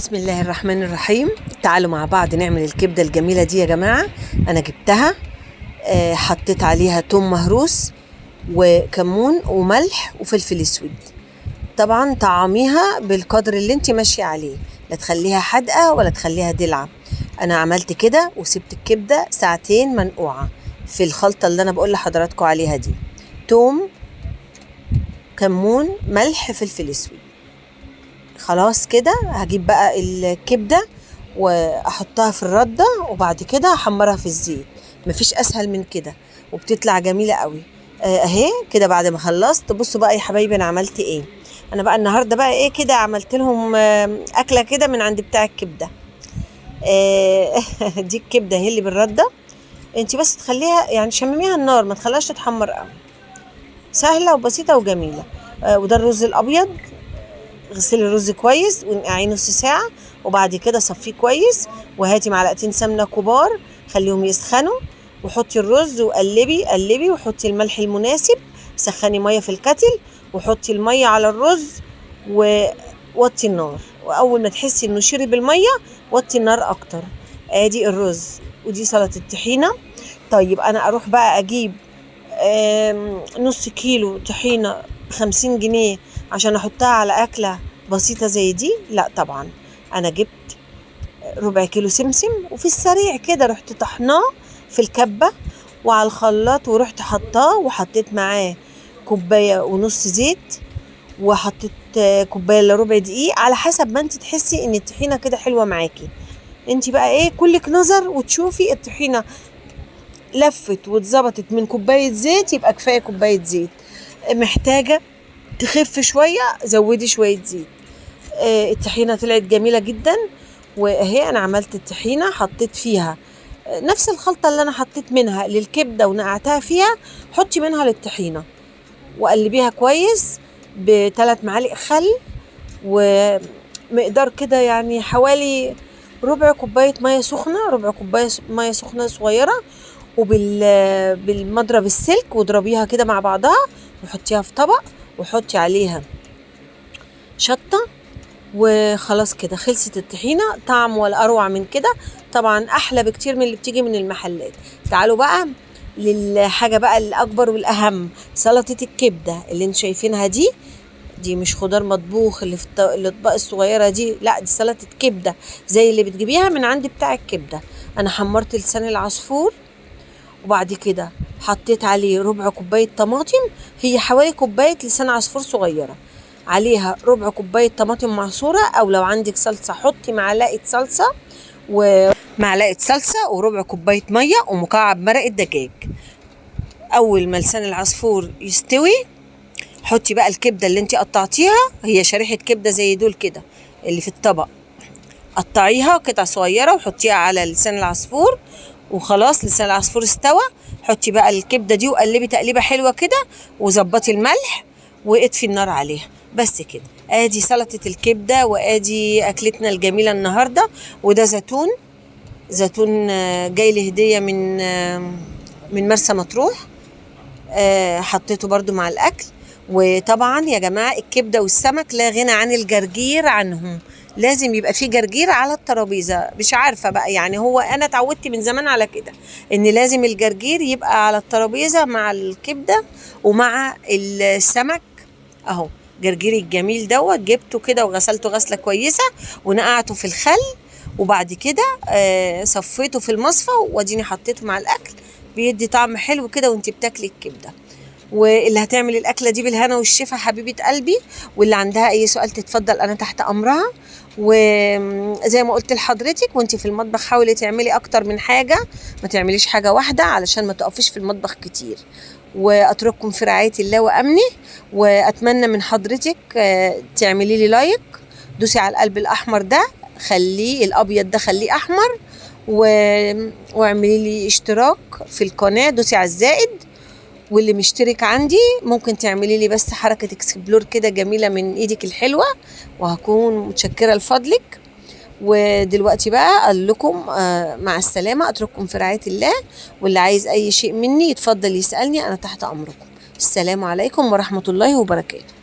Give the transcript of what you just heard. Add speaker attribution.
Speaker 1: بسم الله الرحمن الرحيم. تعالوا مع بعض نعمل الكبدة الجميلة دي يا جماعة. أنا جبتها، حطيت عليها توم مهروس وكمون وملح وفلفل اسود. طبعا طعميها بالقدر اللي انت ماشية عليه، لا تخليها حادقة ولا تخليها دلعة. انا عملت كده وسبت الكبدة ساعتين منقوعة في الخلطة اللي انا بقول لحضراتكم عليها دي، توم كمون ملح فلفل اسود. خلاص كده هجيب بقى الكبدة واحطها في الردة، وبعد كده هحمرها في الزيت. مفيش اسهل من كده، وبتطلع جميلة قوي. اهي كده بعد ما خلصت. بصوا بقى يا حبايبي انا عملت ايه. انا بقى النهارده بقى ايه كده، عملت لهم اكله كده من عند بتاع الكبده. دي الكبده هي اللي بالردة، انت بس تخليها يعني شمميها النار، ما تخليهاش تتحمر قوي. سهلة وبسيطة وجميلة. وده الرز الابيض، غسلي الرز كويس ونقعيه نص ساعة، وبعد كده صفيه كويس، وهاتي معلقتين سمنه كبار خليهم يسخنوا، وحطي الرز وقلبي قلبي، وحطي الملح المناسب. سخني مية في الكتل وحطي المية على الرز ووطي النار، واول ما تحسي انه شرب المية وطي النار اكتر. ادي الرز ودي سلطة الطحينه. طيب انا اروح بقى اجيب نص كيلو طحينه ب50 جنيه عشان احطها على اكله بسيطة زي دي؟ لا طبعا. انا جبت ربع كيلو سمسم، وفي السريع كده رحت طحناه في الكبه وعلى الخلاط، ورحت حطاه، وحطيت معاه كوباية ونص زيت، وحطيت كوباية الا ربع دقيق، على حسب ما انت تحسي ان الطحينه كده حلوة معاكي. انت بقى ايه كلك نظر وتشوفي الطحينه لفت واتظبطت من كوباية زيت، يبقى كفاية كوباية زيت. محتاجه تخف شوية زودي شوية زيت. الطحينه طلعت جميلة جدا. واهي انا عملت الطحينه، حطيت فيها نفس الخلطة اللي انا حطيت منها للكبده ونقعتها فيها، حطي منها للطحينه وقلبيها كويس ب3 معالق خل، ومقدار كده يعني حوالي ربع كوباية مية سخنة، ربع كوباية مية سخنة صغيرة، وبالمضرب السلك، واضربيها كده مع بعضها، وحطيها في طبق، وحطي عليها شطه، وخلاص كده خلصت الطحينه. طعم ولا اروع من كده، طبعا احلى بكتير من اللي بتيجي من المحلات. تعالوا بقى للحاجة بقى الاكبر والاهم، سلطة الكبده اللي انتوا شايفينها دي. دي مش خضار مطبوخ اللي في الاطباق الصغيرة دي، لا دي سلطة كبده زي اللي بتجيبيها من عند بتاع الكبده. انا حمرت لسان العصفور، وبعد كده حطيت عليه ربع كوباية طماطم، هي حوالي كوباية لسان عصفور صغيرة، عليها ربع كوباية طماطم معصوره، او لو عندك صلصه حطي معلقه صلصه، ومعلقة صلصه وربع كوباية مية، ومكعب مرق الدجاج. اول ما لسان العصفور يستوي حطي بقى الكبده اللي انت قطعتيها، هي شريحة كبده زي دول كده اللي في الطبق، قطعيها قطع صغيرة وحطيها على لسان العصفور. وخلاص لسان العصفور استوى، حطي بقى الكبده دي وقلبي تقليبه حلوة كده، وظبطي الملح واطفي النار عليها. بس كده ادي سلطة الكبده، وادي اكلتنا الجميلة النهارده. وده زيتون، زيتون جاي لي هديه من مرسى مطروح، حطيته برده مع الاكل. وطبعا يا جماعة الكبده والسمك لا غنى عن الجرجير عنهم، لازم يبقى في جرجير على الترابيزة. مش عارفه بقى يعني، هو انا اتعودت من زمان على كده ان لازم الجرجير يبقى على الترابيزة مع الكبده ومع السمك. اهو جرجير الجميل دوت جبته كده وغسلته غسله كويسة، ونقعته في الخل، وبعد كده صفيته في المصفى، واديني حطيته مع الاكل، بيدي طعم حلو كده وانت بتاكلي الكبده. واللي هتعمل الاكلة دي بالهنا والشفا حبيبه قلبي، واللي عندها اي سؤال تتفضل، انا تحت امرها. وزي ما قلت لحضرتك وانت في المطبخ حاولي تعملي اكتر من حاجة، ما تعمليش حاجة واحدة علشان ما تقفيش في المطبخ كتير. واترككم في رعاية الله وامنه، واتمنى من حضرتك تعملي لي like، دوسي على القلب الاحمر ده، خليه الابيض ده خليه احمر، واعملي لي اشتراك في القناة، دوسي على الزائد. واللي مشترك عندي ممكن تعملي لي بس حركة explore كده جميلة من ايدك الحلوة، وهكون متشكرة لفضلك. ودلوقتي بقى اقول لكم مع السلامة، اترككم في رعاية الله، واللي عايز اي شيء مني يتفضل يسألني، انا تحت امركم. السلام عليكم ورحمة الله وبركاته.